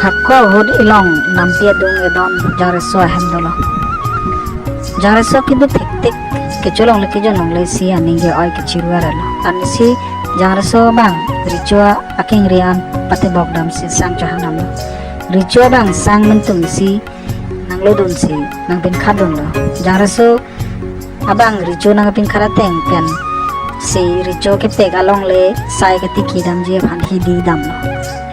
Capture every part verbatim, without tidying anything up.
Hako ahut ilong nampi adung edon Jangreso ahem dolo. Jangreso kedo thektik, kecholongle kejonlongle si aning ke-oi kechiru arlo. Ansi Jangreso abang Recho akengri an patebok damsi sang chohang damlo. Recho abang sang mentung si nanglodunsi nangpinkhatdunlo. Jangreso abang Recho nangpinkhat ateng pensi Recho kepek alongle sai ketiki damji aphan hidi damlo.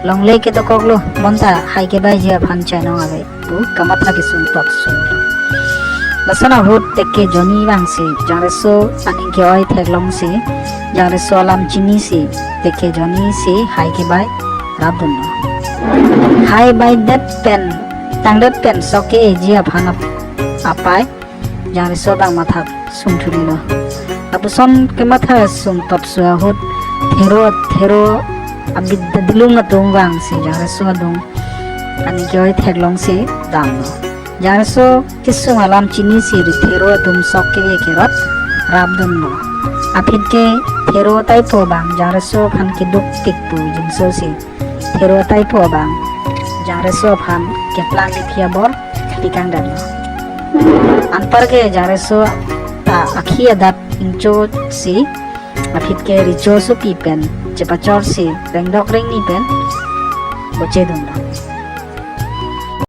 Longle kedokoklo, bonta hai kebaiji aphan chainong ave pu kamatha kesung tokso. Lason ahut teke jonni abangsi Jangreso aning ke-oi theklongsi Jangreso alam chinisi teke jonni si hai kebai rapdunlo. Hai baidet pen tangdet pen sok ke-eji aphan ap-, apai Jangreso abang matha sungthulilo. Lapuson kematha sung tokso ahut Thero, Thero abidadilung atum abangsi Jangreso adung aning ke-oi theklongsi damlo. Jangreso kesung alam chinisi ri Thero atum sok ke-e kerot rapdunlo. Aphi ke Thero ataipo abang Jangreso aphan keduk tik pu jinsosi Thero ataipo abang Jangreso aphan keplang iphi abor pikangdetlo. Anparke Jangreso ta akhi adat ingchosi aphi ke Recho asopi pen chepachorsi rengdok rengni pen bochedunlo.